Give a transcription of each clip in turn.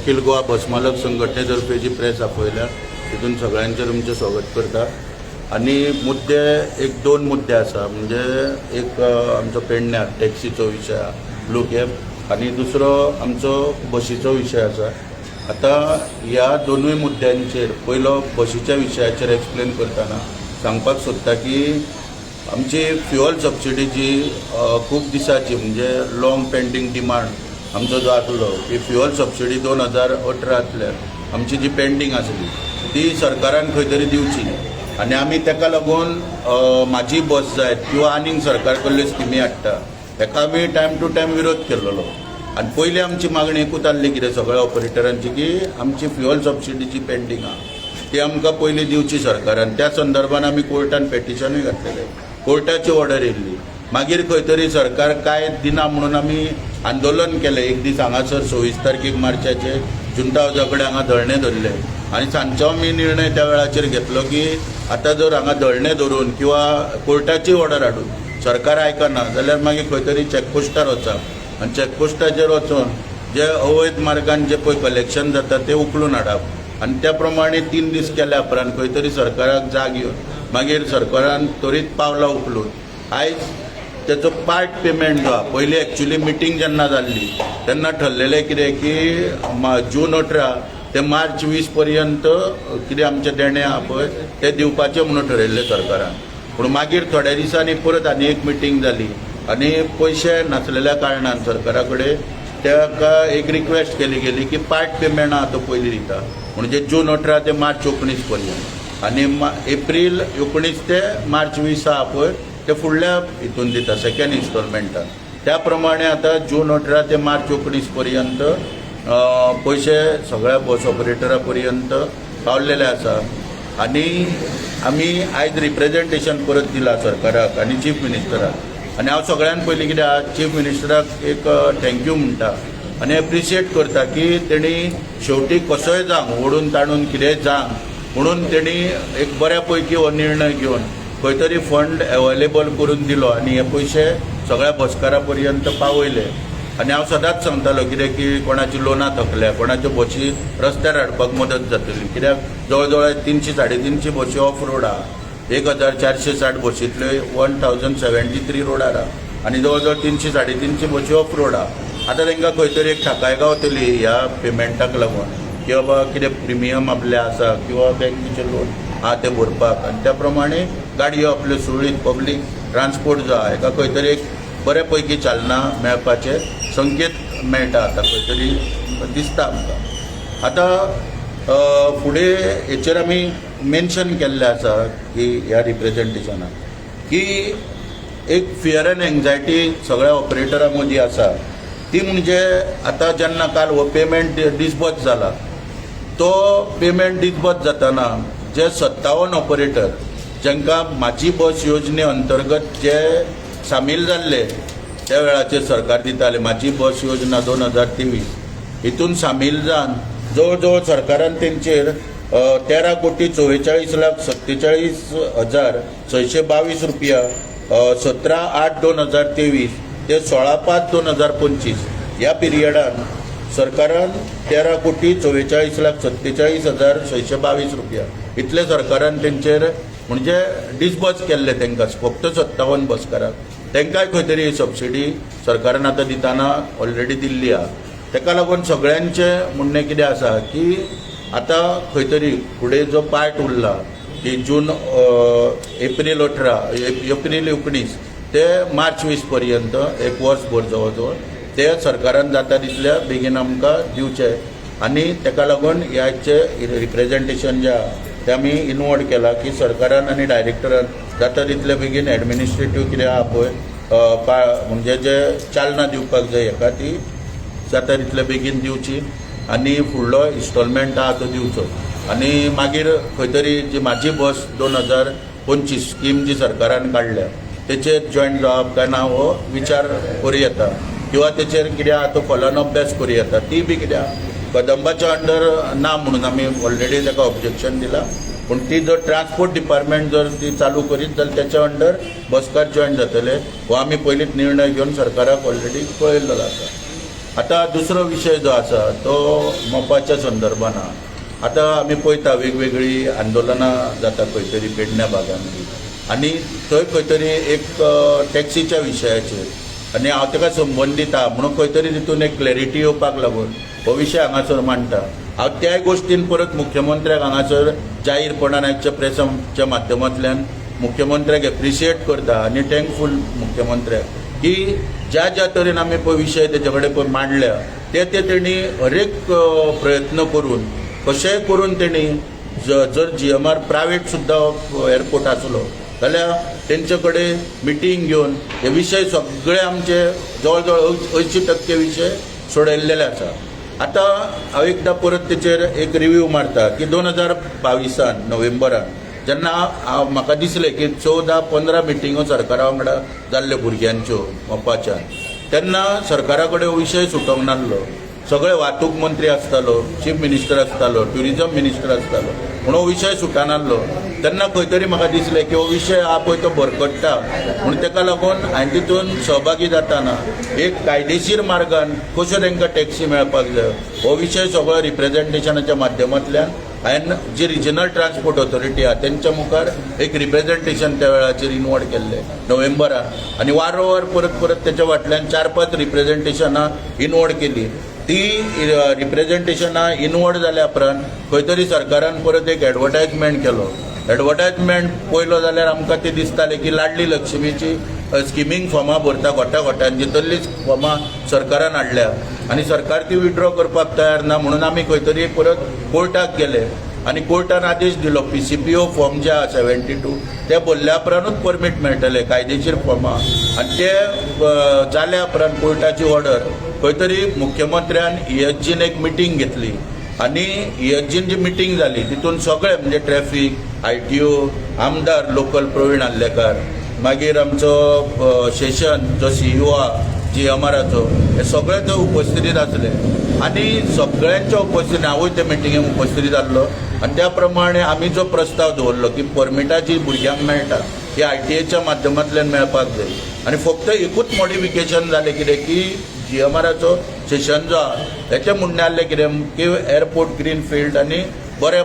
अखिल गोवा बसमालक संघटनेतर्फे जी प्रेस आपयल्या तितून सगळ्यांचें तुमचें स्वागत करता. आनी मुद्दे एक दोन मुद्दे आसा. म्हणजे एक आमचो पेडण्या टॅक्सीचो विशय आहा, ब्लू कॅब, आनी दुसरो आमचो बशीचो विशय आसा. आतां ह्या दोनूय मुद्द्यांचेर, पयलो बशीच्या विशयाचेर एक्सप्लेन करतना सांगपाक सोदता की आमची फ्युअल सबसिडी जी खूब दिसाची, म्हणजे लॉंग पेंडींग डिमांड आमचो जो आसलो की फ्युअल सबसिडी 2018तल्यान आमची जी पेंडींग आसली ती सरकारान खंय तरी दिवची. आनी आमी ताका लागून म्हाजी बस जायत किंवा आनीक सरकार कडल्यो स्किमी हाडटा ताका आमी टायम टू टायम विरोध केल्लो. आनी पयली आमची मागणी एकूच आहली कितें सगळ्या ऑपरेटरांची की आमची फ्युअल सबसिडी जी पेंडींग आहा ती आमकां पयलीं दिवची सरकारान. त्या संदर्भान आमी कोर्टान पेटिशनूय घातलेलें, कोर्टाची ऑर्डर येयल्ली. मागीर खंय तरी सरकार काय दिना म्हणून आमी आंदोलन केलें. एक दीस हांगासर 26 तारखेक मार्चाचे जुंता हावजा कडेन हांगा धरणे धरले आनी सांजचो आमी निर्णय त्या वेळाचेर घेतलो की आतां जर हांगा धरणे धरून किंवा कोर्टाची ऑर्डर हाडून सरकार आयकना जाल्यार मागीर खंय तरी चॅकपोस्टार वचप आनी चॅकपोस्टाचेर वचून जे अवैध मार्गान जे पळय कलेक्शन जाता ते उखलून हाडप. आनी त्या प्रमाणे 3 दीस केल्या उपरांत खंय तरी सरकाराक जाग येवन मागीर सरकारान त्वरीत पावलां उखलून आयज तेचो पार्ट पेमेंट जो आहा, पयलीं एक्चुली मिटींग जेन्ना जाल्ली तेन्ना ठरलेलें कितें की जून 18 ते मार्च 20 पर्यंत कितें आमचें देणें आहा पळय तें दिवपाचें म्हणून ठरयल्लें सरकारान. पूण मागीर थोड्या दिसांनी परत आनी एक मिटींग जाली आनी पयशे नासलेल्या कारणान सरकारा कडेन ताका एक रिक्वेस्ट केली गेली की पार्ट पेमेंट आहा तो पयलीं दिता, म्हणजे जून 18 ते मार्च 19 पर्यंत आनी एप्रील 19 ते मार्च 20 आहा पळय ते फुडल्या हितून दिता, सेकंड इन्स्टॉलमेंटान. त्या प्रमाणे आतां जून 18 ते मार्च 19 पर्यंत पयशे सगळ्या बस ऑपरेटरा पर्यंत पावलेले आसा. आनी आमी आयज रिप्रेझेंटेशन परत दिला सरकाराक आनी चीफ मिनिस्टराक. आनी हांव सगळ्यान पयलीं कित्याक चीफ मिनिस्टराक एक thank you म्हणटा आनी एप्रिशिएट करता की तेणी शेवटी कसोय जावं, ओडून ताणून कितेंय जावं म्हणून तेणी एक बऱ्या पैकी हो निर्णय घेवन खंय तरी फंड एवेलेबल करून दिलो आनी हे पयशे सगळ्या बसकारा पर्यंत पावयले. आनी हांव सदांच सांगतालो कितें की कोणाची लोनां थकल्या, कोणाच्यो बशी रस्त्यार हाडपाक मदत जातली, कित्याक जवळ जवळ 300 350 बशी ऑफ रोड आहा. 1460 बशींतल्यो 1073 रोडार आहा आनी जवळ जवळ 300 350 बशी ऑफ रोड आहा. आतां तांकां खंय तरी एक थाकाय गावतली ह्या पेमेंटाक लागून की बाबा कितें प्रिमियम आपलें आसा किंवा बँकेचें लोन आहा तें भरपाक आनी त्या प्रमाणे गाडयो आपल्यो सुरळीत पब्लीक ट्रान्सपोर्ट जो आहा हेका खंय तरी एक बरे पैकी चालना मेळपाचे संकेत मेळटा, आतां खंय तरी दिसता आमकां. आतां फुडें हेचेर आमी मेन्शन केल्लें आसा की ह्या रिप्रेझेंटेशनाक की एक फियर एन्ड एन्जायटी सगळ्या ऑपरेटरां मदीं आसा. ती म्हणजे आतां जेन्ना काल हो पेमेंट डिसबर्स जाला, तो पेमेंट डिसबर्स जाताना जे 57 ऑपरेटर जांकां म्हाजी बस योजने अंतर्गत जे सामील जाल्ले, त्या वेळाचेर सरकार दिताले म्हाजी बस योजना 2023, हितून सामील जावन जवळ जवळ सरकारान तेंचेर 13,44,47,622 रुपया 17/8/2023 ते 16/5/2025 ह्या पिरियडान सरकारान 13,44,47,622 रुपया इतले सरकारान तेंचेर म्हणजे डिसबर्स केल्ले तांकां, फक्त 57 बसकारांक. तांकांय खंय तरी सबसिडी सरकारान आतां दिताना ऑलरेडी दिल्ली आहा. ताका लागून सगळ्यांचें म्हणणें कितें आसा की आतां खंय तरी फुडें जो पार्ट उरला की जून एप्रील 18, एप्रील 19 ते मार्च 20 पर्यंत, एक वर्सभर जवळ जवळ, ते सरकारान जाता तितल्या बेगीन आमकां दिवचे. आनी ताका लागून ह्याचे रिप्रेझेंटेशन जें आहा तें आमी इनवर्ड केलां की सरकारान आनी डायरेक्टरान जाता तितले बेगीन एडमिनिस्ट्रेटीव कितें आहा पळय म्हणजे जे चालना दिवपाक जाय हेका, ती जाता तितले बेगीन दिवची आनी फुडलो इन्स्टॉलमेंट आहा तो दिवचो. आनी मागीर खंय तरी जी म्हाजी बस 2025 स्कीम जी सरकारान काडल्या तेचेर जॉयन जावप काय ना हो विचार करूं येता किंवा तेचेर कितें आहा तो खोलान अभ्यास करूं येता. ती बी कित्याक कदंबाच्या अंडर ना म्हणून आमी ऑलरेडी ताका ऑब्जेक्शन दिलां. पूण ती जर ट्रान्सपोर्ट डिपार्टमेंट जर ती चालू करीत जाल्यार तेच्या अंडर बसकार जॉयन जातले, हो आमी पयलींच निर्णय घेवन सरकाराक ऑलरेडी कळयल्लो आसा. आतां दुसरो विशय जो आसा तो मोपाच्या संदर्भान आहा. आतां आमी पळयता, वेगवेगळीं आंदोलनां जाता खंय तरी पेडण्या भागान बी आनी थंय खंय तरी एक टॅक्सीच्या विशयाचेर आनी हांव ताका संबंदीत आहा म्हणून खंय तरी तितून एक क्लॅरिटी येवपाक लागून हो विशय हांगासर मांडटा हांव. त्याय गोश्टीन परत मुख्यमंत्र्याक हांगासर जाहीरपणान आयच्या प्रेसाच्या माध्यमांतल्यान मुख्यमंत्र्याक एप्रिशिएट करता आनी थँकफूल मुख्यमंत्र्याक की ज्या ज्या तरेन आमी पळय विशय तेजे कडेन पळय मांडल्या, ते ते तेणी हरेक प्रयत्न करून, कशेंय करून तेणी जर जीएमआर प्रायवेट सुद्दां एअरपोर्ट आसलो जाल्यार तेंचे कडेन मिटींग घेवन हे विशय सगळे आमचे जवळ जवळ 80% विशय सोडयल्लेले आसा. आतां हांव एकदां परत तेचेर एक रिव्यू मारता की 2022 न नोव्हेंबरान जेन्ना हांव म्हाका दिसलें की 14-15 मिटिंगो सरकारा वांगडा जाल्ल्यो भुरग्यांच्यो मोपाच्यान, तेन्ना सरकारा कडेन विशय सुटोंक नासलो. सगळे वाहतूक मंत्री आसतालो, चीफ मिनिस्टर आसतालो, ट्युरिजम मिनिस्टर आसतालो, पूण हो विशय सुटनासलो. तेन्ना खंय तरी म्हाका दिसलें की हो विशय आहा पळय तो भरकट्टा, म्हूण ताका लागून हांवें तितून सहभागी जाताना एक कायदेशीर मार्गान कश्यो तांकां टॅक्सी मेळपाक जाय हो विशय सगळो रिप्रेझेंटेशनाच्या माध्यमांतल्यान हांवें जी रिजनल ट्रान्सपोर्ट ऑथॉरिटी आहा तेंच्या मुखार एक रिप्रेझेंटेशन त्या वेळाचेर इनवर्ड केल्लें नोव्हेंबरान आनी वारंवार परत परत तेच्या फाटल्यान चार पांच रिप्रेझेंटेशनां इनवर्ड केली. ती रिप्रेझेंटेशनां इनवर्ड जाल्या उपरांत खंय तरी सरकारान परत एक एडवर्टायजमेंट केलो. एडवर्टायजमेंट पळयलो जाल्यार आमकां ते दिसतालें की लाडली लक्ष्मीची स्किमींग फॉर्मां भरता गोट्या गोट्यान, जितलीच फॉर्मां सरकारान हाडल्या आनी सरकार ती विड्रॉ करपाक तयार ना, म्हणून आमी खंय तरी परत कोर्टाक गेले आनी कोर्टान आदेश दिलो, पीसीपीओ फॉर्म जे आहा 72, ते भरल्या उपरांतूच परमीट मेळटले, कायदेशीर फॉर्मां. आनी ते जाल्या उपरांत कोर्टाची ऑर्डर खंय तरी मुख्यमंत्र्यान ईएसजीन एक मिटींग घेतली आनी ईएसजीन जी मिटींग जाली तितून सगळे म्हणजे ट्रॅफीक, आयटीओ, आमदार लोकल प्रवीण आर्लेकार, मागीर आमचो शेषन जो सीईओ आहा जीएमआराचो, हे सगळे थंय उपस्थितीत आसले आनी सगळ्यांच्या उपस्थितीन हांवूय त्या मिटिंगेक उपस्थितीत आसलो. आनी त्या प्रमाणे आमी जो प्रस्ताव दवरलो की परमिटां जी भुरग्यांक मेळटा ती आयटीएच्या माध्यमांतल्यान मेळपाक जाय आनी फक्त एकूच मॉडिफिकेशन जालें कितें की जीएमआराचो सेशन जो आहा हेचें म्हणणें आहलें कितें की एअरपोर्ट ग्रीन फिल्ड आनी बरे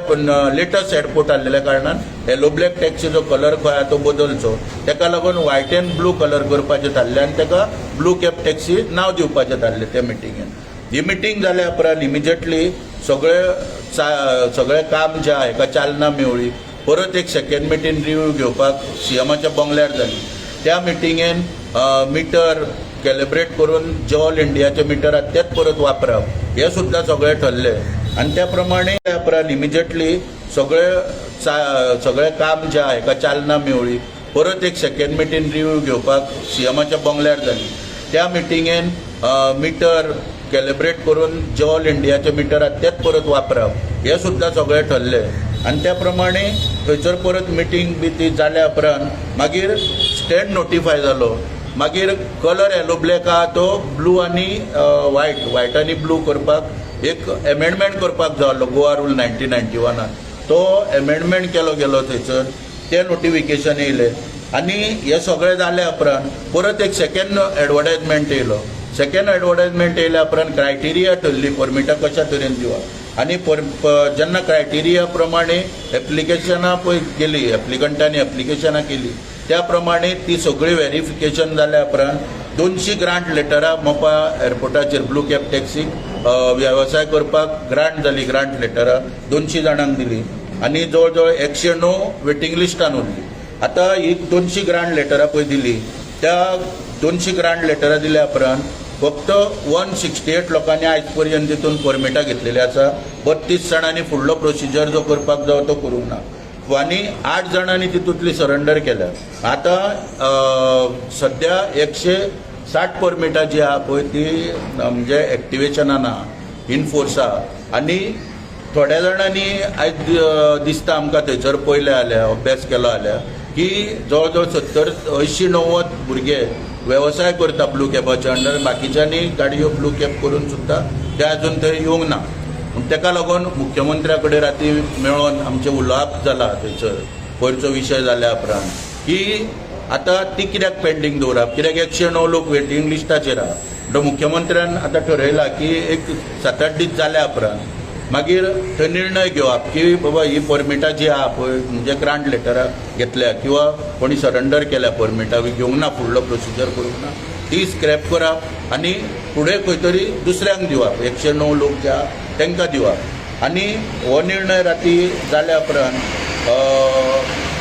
लेटस्ट एअरपोर्ट आहलेल्या कारणान येलो ब्लॅक टॅक्सीचो कलर खंय आहा तो बदलचो. तेका लागून व्हायट अँड ब्लू कलर करपाचें थारलें आनी तेका ब्लू कॅब टॅक्सी नांव दिवपाचें थारलें त्या मिटिंगेन. ही मिटींग जाल्या उपरांत इमिजिएटली सगळें काम जें आहा हेका चालना मेवळी. परत एक सेकंड मिटींग रिव्यू घेवपाक सीएमाच्या बंगल्यार जाली. त्या मिटिंगेन मिटर कॅलिब्रेट करून जे ऑल इंडियाचे मिटर आहात तेच परत वापरप हें सुद्दां सगळें ठरलें आनी त्या प्रमाणे त्या उपरांत इमिजिएटली सगळें काम जें आहा हेका चालना मेवळी. परत एक सेकंड मिटींग रिव्यू घेवपाक सीएमाच्या बंगल्यार जाली. त्या मिटिंगेन मिटर कॅलिब्रेट करून जे ऑल इंडियाचे मिटर आहात तेच परत वापरप हें सुद्दां सगळें ठरलें आनी त्या प्रमाणे थंयसर परत मिटींग बी ती जाल्या उपरांत मागीर स्टँड नोटिफाय जालो. मागीर कलर येलो ब्लॅक आहा तो ब्लू आनी व्हायट, व्हायट आनी ब्लू करपाक एक एमेंडमेंट करपाक जाय आसलो गोवा रूल 1991न, तो एमेंडमेंट केलो गेलो. थंयसर ते नोटिफिकेशन येयलें आनी हे सगळें जाल्या उपरांत परत एक सेकंड एडवर्टायजमेंट येयलो. सेकंड एडवर्टायजमेंट येयल्या उपरांत क्रायटेरिया ठरली, परमिटां कशा तरेन दिवप आनी जेन्ना क्रायटेरिया प्रमाणे एप्लिकेशनां पळय केली, एप्लिकंटांनी एप्लिकेशनां केली, त्या प्रमाणे ती सगळी व्हेरिफिकेशन जाल्या उपरांत 200 ग्रांट लेटरां मोपा एअरपोर्टाचेर ब्लू कॅब टॅक्सीक वेवसाय करपाक ग्रांट जाली. ग्रांट लेटरां 200 जाणांक दिली आनी जवळ जवळ 109 वेटींग लिस्टान उरली. आतां ही 200 ग्रांट लेटरां पळय दिली, त्या 200 ग्रांट लेटरां दिल्या उपरांत फक्त 168 लोकांनी आयज पर्यंत तितून परमिटां घेतलेली आसा. 32 जाणांनी फुडलो प्रोसिजर जो करपाक जावो तो करूंक ना आनी आठ जाणांनी तितूंतली सरंडर केल्या. आतां सद्या 160 परमिटां जी आहा पळय ती म्हणजे एक्टिवेशनान ना, इनफोर्स आहा. आनी थोड्या जाणांनी आयज दिसता आमकां थंयसर पळयलें जाल्यार, अभ्यास केलो जाल्यार की जवळ जवळ 70, 80, 90 भुरगे वेवसाय करता ब्लू कॅबाच्या अंडर. बाकीच्यांनी गाडयो ब्लू कॅब करून सुद्दां ते अजून थंय येवंक ना. पूण तेका लागून मुख्यमंत्र्या कडेन राती मेळोन आमचें उलोवप जाला थंयसर पयरचो विशय जाल्या उपरांत की आतां ती कित्याक पेंडींग दवरप, कित्याक 109 लोक वेटींग लिस्टाचेर आहा. म्हणटकच मुख्यमंत्र्यान आतां ठरयलां की एक 7-8 दीस जाल्या उपरांत मागीर थंय निर्णय घेवप की बाबा ही परमिटां जी आहा पळय, म्हणजे ग्रांट लेटरां घेतल्या किंवा कोणी सरंडर केल्या परमिटां घेवंक ना, फुडलो प्रोसिजर करूंक ना, ती स्क्रॅप करप आनी फुडें खंय तरी दुसऱ्यांक दिवप, 109 लोक जे आहा तांकां दिवप. आनी हो निर्णय राती जाल्या उपरांत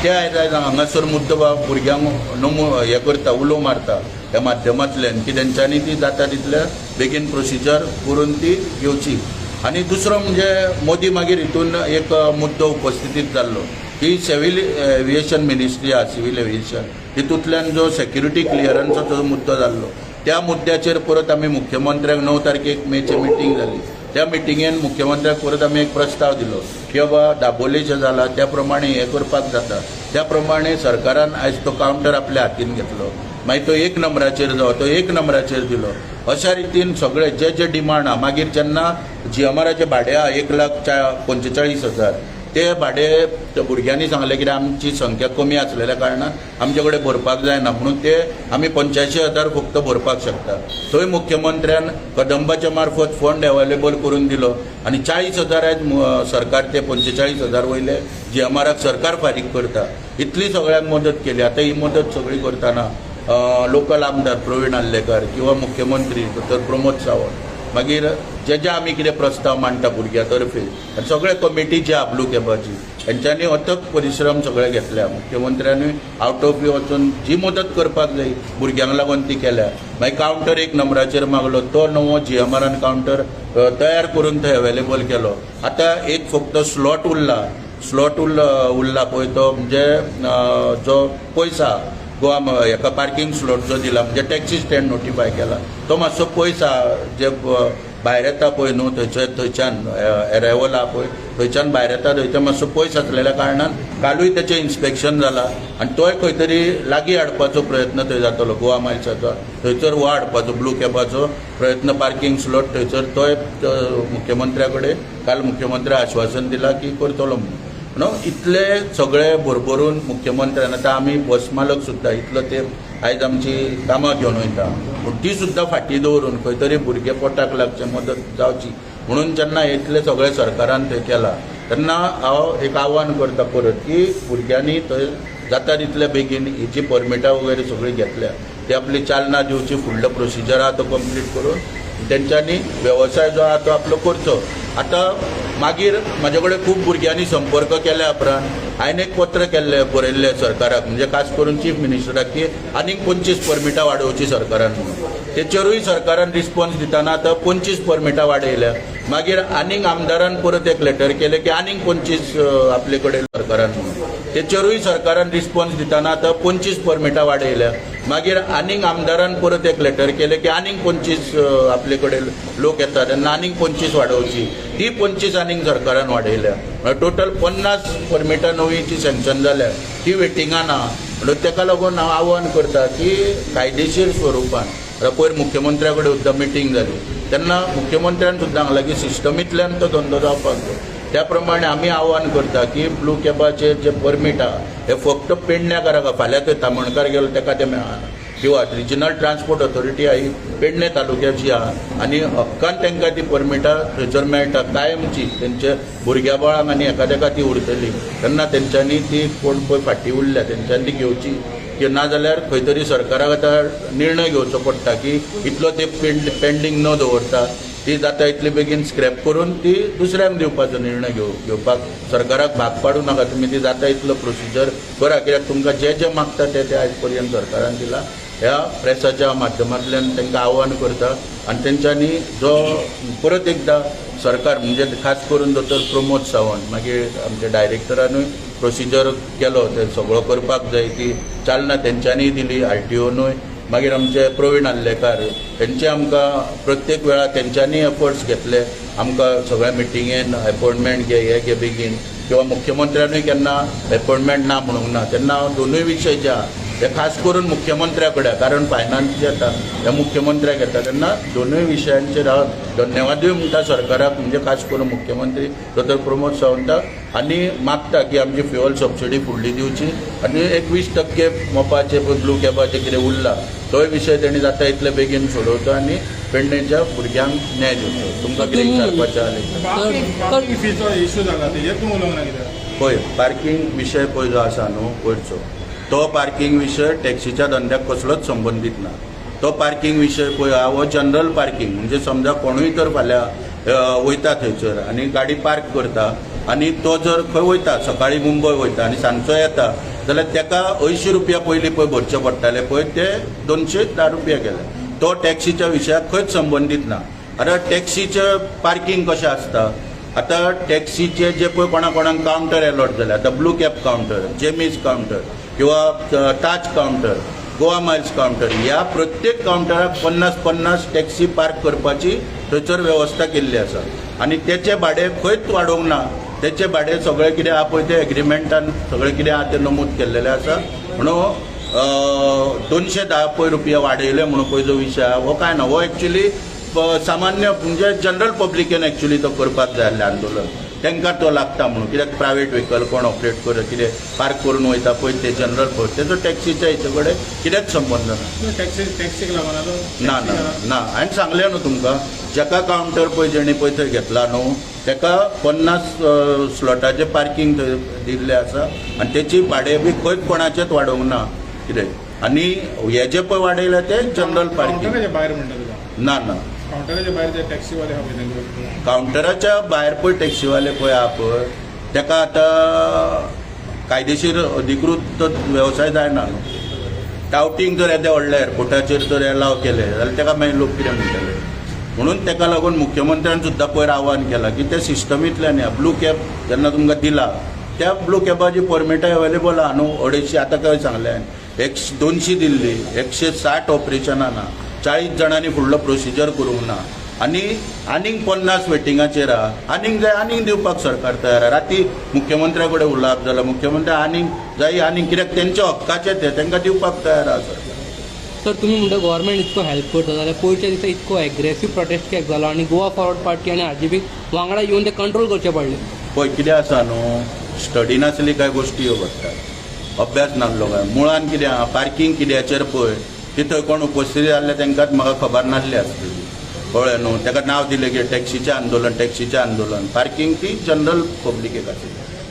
ते आयज हांगासर मुद्दो भुरग्यांक नमो हें करता, उलो मारता ह्या माध्यमांतल्यान की तेंच्यांनी ती जाता तितल्या बेगीन प्रोसिजर करून ती घेवची. आनी दुसरो म्हणजे मोदी मागीर हितून एक मुद्दो उपस्थितीत जाल्लो की सिवील एविएशन मिनिस्ट्री आहा, सिवील एविएशन, तितूंतल्यान जो सेक्युरिटी क्लियरन्साचो मुद्दो जाल्लो त्या मुद्द्याचेर परत आमी मुख्यमंत्र्याक 9 तारखेक मेचे मिटींग जाली. त्या मिटिंगेन मुख्यमंत्र्याक परत आमी एक प्रस्ताव दिलो की बाबा दाबोलेचें जाला त्या प्रमाणे हें करपाक जाता, त्या प्रमाणे सरकारान आयज तो कावंटर आपल्या हातीन घेतलो. मागीर तो 1 नंबराचेर जावं तो 1 नंबराचेर दिलो. अशा रितीन सगळे जे जे डिमांड आहा, मागीर जेन्ना जीएमआराचें भाडें आहा 1,45,000, ते भाडें त्या भुरग्यांनी सांगलें कित्याक आमची संख्या कमी आसलेल्या कारणान आमचे कडेन भरपाक जायना म्हणून ते आमी 85,000 फक्त भरपाक शकता. थंय मुख्यमंत्र्यान कदंबाच्या मार्फत फंड अवेलेबल करून दिलो आनी 40,000 आयज सरकार ते 45,000 वयले जीएमआराक सरकार फारीक करता. इतली सगळ्यांक मदत केली. आतां ही मदत सगळी करतना लोकल आमदार प्रवीण आर्लेकर किंवा मुख्यमंत्री डॉक्टर प्रमोद सावंत, मागीर जे जे आमी कितें प्रस्ताव मांडटा भुरग्यां तर्फे आनी सगळे कमिटी जी आहा ब्लू कॅबाची हेंच्यांनी अथक परिश्रम सगळे घेतल्या. मुख्यमंत्र्यांनी आवट ऑफ वे वचून जी मदत करपाक जाय भुरग्यांक लागून ती केल्या. मागीर कावंटर 1 नंबराचेर मागलो तो नवो जीएमआरान कावंटर तयार करून थंय अवेलेबल केलो. आतां एक फक्त स्लॉट उरला, स्लॉट उरला पळय तो म्हणजे जो पयस आहा गोवा हेका पार्किंग स्लॉट जो दिला म्हणजे टॅक्सी स्टँड नोटिफाय केला तो मातसो पयस आहा. जे भायर येता पळय न्हू थंयसर थंयच्यान एरायवल आहा पळय थंयच्यान भायर येता थंयच्यान मातसो पयस आसलेल्या कारणान कालूय तेचें इन्स्पेक्शन जाला आनी तोय खंय तरी लागीं हाडपाचो प्रयत्न थंय जातलो. गोवा मायल्साचो थंयसर हो हाडपाचो ब्लू कॅबाचो प्रयत्न पार्किंग स्लॉट थंयसर तोय मुख्यमंत्र्या कडेन काल मुख्यमंत्र्यान आश्वासन दिलां की करतलो म्हणून. न्हू इतले सगळे भरभरून मुख्यमंत्र्यान आतां आमी बस मालक सुद्दां इतलो तेंप आयज आमची कामां घेवन वयता पूण ती सुद्दां फाटीं दवरून खंय तरी भुरगे पोटाक लागचे मदत जावची म्हणून जेन्ना इतले सगळे सरकारान थंय केलां तेन्ना हांव एक आव्हान करता परत की भुरग्यांनी थंय जाता तितले बेगीन ही जी परमिटां वगैरे सगळीं घेतल्या ती आपली चालना दिवची, फुडलो प्रोसिजर आहा तो कंप्लीट करून तेंच्यांनी वेवसाय जो आहा तो आपलो करचो. आतां मागीर म्हाजे कडेन खूब भुरग्यांनी संपर्क केल्या उपरांत हांवें एक पत्र केल्लें बरयल्लें सरकाराक, म्हणजे खास करून चीफ मिनिस्टराक की आनीक 25 परमिटां वाडोवची सरकारान म्हणून. तेचेरूय सरकारान रिस्पॉन्स दितना आतां 25 परमिटां वाडयल्या. मागीर आनीक आमदारान परत एक लेटर केलें की आनीक 25 आपले कडेन सरकारान म्हणून. तेचेरूय सरकारान रिस्पॉन्स दितना आतां 25 परमिटां वाडयल्या. मागीर आनीक आमदारान परत एक लेटर केलें की आनीक 25 आपले कडेन लोक येता तेन्ना आनीक 25 वाडोवची, ती 25 आनीक सरकारान वाडयल्या. म्हळ्यार टोटल 50 परमिटां नवी जी सँक्शन जाल्या ती वेटिंगान आहा. म्हणून तेका लागून हांव आव्हान करता की कायदेशीर स्वरुपान आतां पयर मुख्यमंत्र्या कडेन सुद्दां मिटींग जाली तेन्ना मुख्यमंत्र्यान सुद्दां सांगलां की सिस्टमींतल्यान तो धंदो जावपाक जाय. त्या प्रमाणे आमी आव्हान करता की ब्लू कॅबाचेर जे परमीट आहा हे फक्त पेडण्याकाराक, फाल्यां थंय तामणकार गेलो तेका तें मेळना किंवा रिजनल ट्रान्सपोर्ट ऑथॉरिटी आहा ही पेडणे तालुक्याची आहा आनी हक्कान तांकां ती परमिटां थंयसर मेळटा कायमची, तेंच्या भुरग्या बाळांक आनी एका तेका ती उरतली. तेन्ना तेंच्यांनी ती कोण पळय फाटीं उरल्या तेंच्यांनी ती घेवची की नाजाल्यार खंय तरी सरकाराक आतां निर्णय घेवचो पडटा की इतलो ते पेंडींग न दवरता ती जाता इतले बेगीन स्क्रॅप करून ती दुसऱ्यांक दिवपाचो निर्णय घेवपाक सरकाराक भाग पाडूं नाका. तुमी ती जाता इतलो प्रोसिजर करा कित्याक तुमकां जे जे मागता ते ते आयज पर्यंत सरकारान दिला. ह्या प्रेसाच्या माध्यमांतल्यान तांकां आव्हान करता आनी तेंच्यांनी जो परत एकदां सरकार म्हणजे खास करून दोतोर प्रमोद सावंत मागीर आमच्या डायरेक्टरानूय प्रोसिजर केलो ते सगळो करपाक जाय ती चालना तेंच्यांनीय दिली आरटीओनूय. मागीर आमचे प्रवीण आर्लेकार हेंचे आमकां प्रत्येक वेळार तेंच्यांनी एफर्ट्स घेतले आमकां सगळ्या मिटिंगेन एपॉयंटमेंट घे हे घे बेगीन किंवा मुख्यमंत्र्यानूय केन्ना एपॉयंटमेंट ना म्हणूंक ना. तेन्ना हांव दोनूय विशय जे आहा ते खास करून मुख्यमंत्र्या कडेन कारण फायनान्स जे येता ते मुख्यमंत्र्याक येता तेन्ना दोनूय विशयांचेर हांव धन्यवादूय म्हणटा सरकाराक म्हणजे खास करून मुख्यमंत्री दोतोर प्रमोद सावंताक आनी मागता की आमची फ्युअल सबसिडी फुडली दिवची आनी एक 20% मोपाचे ब्लू कॅबाचे कितें उरला तोय विशय तेणी जाता इतले बेगीन सोडोवचो आनी पेडणेच्या भुरग्यांक न्याय दिवचो. तुमकां कितें विचारपाचें जालें? पार्किंग फीचो इशू जाला, तेजेर तूं उलोवंक ना कित्याक? पळय, पार्किंग विशय पळय जो आसा न्हू वयरचो, तो पार्किंग विशय टॅक्सीच्या धंद्याक कसलोच संबंदीत ना. तो पार्किंग विशय पळय आहा हो जनरल पार्किंग, म्हणजे समजा कोणूय तर फाल्यां वयता थंयसर आनी गाडी पार्क करता आनी तो जर खंय वयता, सकाळी मुंबय वयता आनी सांजचो येता जाल्यार ताका 80 रुपया पयलीं पळय भरचे पडटाले पळय, ते 210 रुपया केले. तो टॅक्सीच्या विशयाक खंयच संबंदीत ना. आतां टॅक्सीचें पार्किंग कशें आसता, आतां टॅक्सीचे जे पळय कोणा कोणाक कावंटर एलॉट जाले, आतां ब्लू कॅब कावंटर, जेमीज कावंटर किंवा Taj counter, Goa Miles counter, ह्या प्रत्येक कावंटराक 50-50 टॅक्सी पार्क करपाची थंयसर वेवस्था केल्ली आसा आनी तेचें भाडें खंयच वाडोवंक ना. तेचें भाडें सगळें कितें आहा पळय तें एग्रीमेंटान सगळें कितें आहा तें नमूद केल्लेलें आसा. म्हणून 210 पळय रुपया वाडयले म्हणून पळय जो विशय आहा हो कांय ना, हो एक्चुली सामान्य म्हणजे जनरल पब्लिकेन एक्चुली तो करपाक जाय आसलें आंदोलन, तांकां तो लागता म्हणून. कित्याक प्रायवेट व्हेकल कोण ऑपरेट कर कितें पार्क करून वयता पळय ते जनरल पळय, तेजो टॅक्सीच्या हेचे कडेन कितेंच संबंद ना. टॅक्सीक लागून आतां? ना ना ना, हांवें सांगलें न्हू तुमकां, जेका कावंटर पळय जेणी पळय थंय घेतला न्हू तेका 50 स्लॉटाचें पार्किंग थंय दिल्लें आसा आनी तेची भाडें बी खंयच कोणाचेंच वाडोवंक ना कितें. आनी हे जे पळय वाडयलें तें जनरल पार्किंग. कावंटराच्या भायर म्हणटा तुका? ना ना. कावंटराच्या भायर जे टॅक्सीवाले आहा पळय तांकां. कावंटराच्या भायर पळय टॅक्सीवाले पळय आहा पळय तेका आतां कायदेशीर अधिकृत तो वेवसाय जायना न्हू. टावटींग जर येद्या व्हडल्या एअरपोर्टाचेर जर एलाव केलें जाल्यार तेका मागीर लोक कितें म्हणटले? म्हणून तेका लागून मुख्यमंत्र्यान सुद्दां पयर आव्हान केलां की त्या सिस्टमींतल्यान या ब्लू कॅब जेन्ना तुमकां दिला त्या ब्लू कॅबाची परमिटां एवेलेबल आहा न्हू 250, आतां काय सांगलें हांवें, 200 दिल्ली, 160 ऑपरेशनां ना, 40 जाणांनी फुडलो प्रोसिजर करूंक ना आनी आनीक 50 वेटिंगाचेर आहा. आनीक जाय आनीक दिवपाक सरकार तयार आहा. राती मुख्यमंत्र्या कडेन उलोवप जालां, मुख्यमंत्री आनीक जाय आनीक, कित्याक तेंच्या हक्काचें तें, तांकां दिवपाक तयार आहा सरकार. तर तुमी म्हणटा गव्हर्मेंट इतको हेल्प करता, जाल्यार पयरच्या दिसा इतको एग्रेसीव प्रोटेस्ट कित्याक जालो आनी गोवा फॉरवर्ड पार्टी आनी आरजीपी वांगडा येवन ते कंट्रोल करचे पडले? पळय कितें आसा न्हू, स्टडी नासली काय गोश्टी ह्यो घडटात, अभ्यास नासलो काय. मुळान कितें आहा, पार्किंग कित्याचेर पळय ती थंय कोण उपस्थीत जाल्ले तांकांच म्हाका खबर नासली आसतली, कळ्ळें न्हू. ताका नांव दिलें की टॅक्सीचें आंदोलन, टॅक्सीचें आंदोलन. पार्किंग ती जनरल पब्लिकेक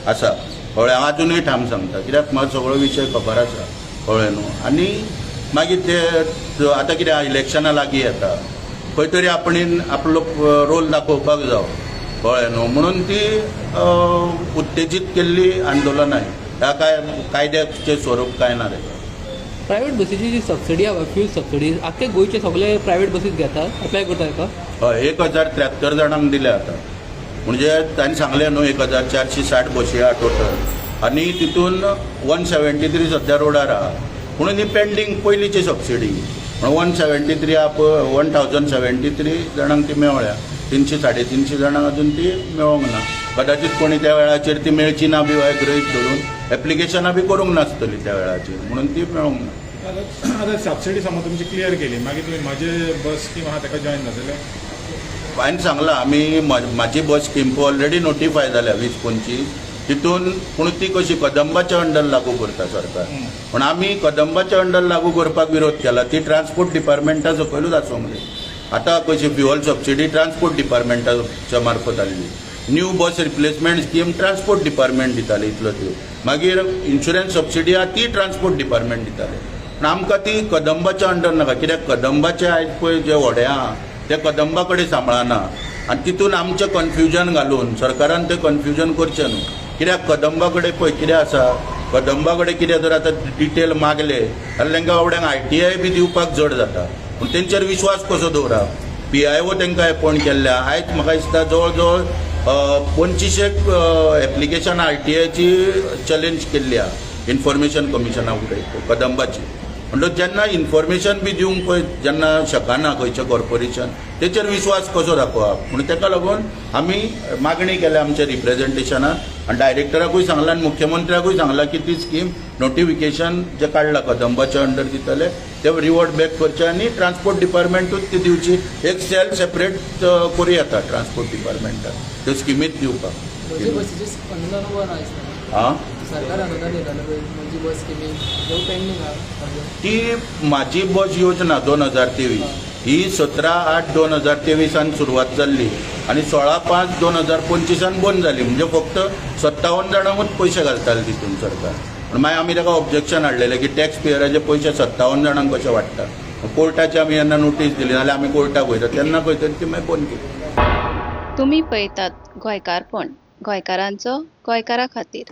आसा, कळ्ळें. हांव आजुनूय ठाम सांगता कित्याक म्हाका सगळो विशय खबर आसा, कळ्ळें न्हू. आनी मागीर ते आतां कितें आहा, इलेक्शनां लागीं येता, खंय तरी आपणेन आपलो रोल दाखोवपाक जावो, कळ्ळें न्हू. म्हणून ती उत्तेजीत केल्ली आंदोलनां ह्या काय कायद्याचें स्वरूप काय ना तेका. प्रायवेट बसीची जी सबसिडी आहा, फ्यूल सबसिडी, आख्खे गोंयचे सगळे प्रायवेट बसीस घेतात, अप्लाय करता हेका? हय, 1073 जाणांक दिल्या आतां. म्हणजे तांणी सांगलें न्हू 1460 बशी आहा टोटल आनी तितून 173 सद्या रोडार आहा. म्हणून ही पेंडींग पयलींची सबसिडी म्हणून 173 आहा पळय, 1073 जाणांक ती मेवळ्या, 300 350 जाणांक अजून ती मेळोंक ना. कदाचित कोणी त्या वेळाचेर ती मेळची ना बी हें गृहीत धरून एप्लिकेशनां बी करूंक नासतली त्या वेळाचेर, म्हणून ती मेळोंक ना. आतां सबसिडी समज तुमची क्लियर केली, मागीर तुमी म्हाजे बस स्कीम आहा ताका जॉयन जातले? हांवें सांगलां, आमी म्हाजी बस स्कीम पळय ऑलरेडी नोटिफाय जाल्या 20-25 तितून, पूण ती कशी कदंबाच्या अंडर लागू करता सरकार, पूण आमी कदंबाच्या अंडर लागू करपाक विरोध केला. ती ट्रान्सपोर्ट डिपार्टमेंटा सकयलूच आसूंक जाय. आतां कशी फ्युअल सबसिडी ट्रान्सपोर्ट डिपार्टमेंटाच्या मार्फत आसली, new bus replacement scheme transport department दिताले इतलो त्यो, मागीर इन्शुरन्स सबसिडी आहा ती ट्रान्सपोर्ट डिपार्टमेंट दिताले, पूण आमकां ती कदंबाच्या अंडर नाका, कित्याक कदंबाचे आयज पळय जे व्हडे आहा ते कदंबा कडेन सांबाळना आनी तितून आमचें कन्फ्युजन घालून सरकारान तें कन्फ्युजन करचें न्हू. कित्याक कदंबा कडेन पळय कितें आसा, कदंबा कडेन कितें जर आतां डिटेल मागले जाल्यार तांकां बाबड्यांक आरटीआय बी दिवपाक जड जाता, पूण तेंचेर विश्वास कसो दवरप? पीआयओ तांकां एपॉयंट केल्ले आहा. आयज म्हाका दिसता जवळ जवळ 25 एप्लिकेशन आरटीआयची चॅलेंज केल्ली आहा इन्फॉर्मेशन कमिशना फुडें कदंबाची. म्हणटकच जेन्ना इन्फॉर्मेशन बी दिवंक पळय जेन्ना शकना खंयचें कॉर्पोरेशन, तेचेर विश्वास कसो दाखोवप? म्हणून ताका लागून आमी मागणी केल्या आमच्या रिप्रेझेंटेशनान आनी डायरेक्टराकूय सांगलां आनी मुख्यमंत्र्याकूय सांगलां की ती स्कीम नोटिफिकेशन जें काडलां कदंबाच्या अंडर दितले ते रिवर्ट बॅक करचें आनी ट्रान्सपोर्ट डिपार्टमेंटूच ती दिवची. एक सेल सेपरेट करूं येता ट्रान्सपोर्ट डिपार्टमेंटान त्यो स्किमीत दिवपाक. म्हजी बसीची अनुदान उबो ना दिसता. आं. सरकार अनुदान दितालें पळय म्हजी बस स्किमीक, त्यो पेंडींग आहा अजून. ती म्हाजी बस योजना 2023 ही 17/8/2023 सुरवात जाल्ली आनी 16/5/2025 बंद जाली. म्हणजे फक्त 57 जाणांकूच पयशे घालताले तितून सरकार. पूण मागीर आमी ताका ऑब्जेक्शन हाडलेलें की टॅक्स पेयराचे पयशे 57 जाणांक कशे वाडटा. कोर्टाची आमी जेन्ना नोटीस दिली नाल्यार आमी कोर्टाक वयता तेन्ना खंय तरी ती मागीर बंद केली. तुमी पळयतात गोंयकारपण, गोंयकारांचो गोंयकारा खातीर.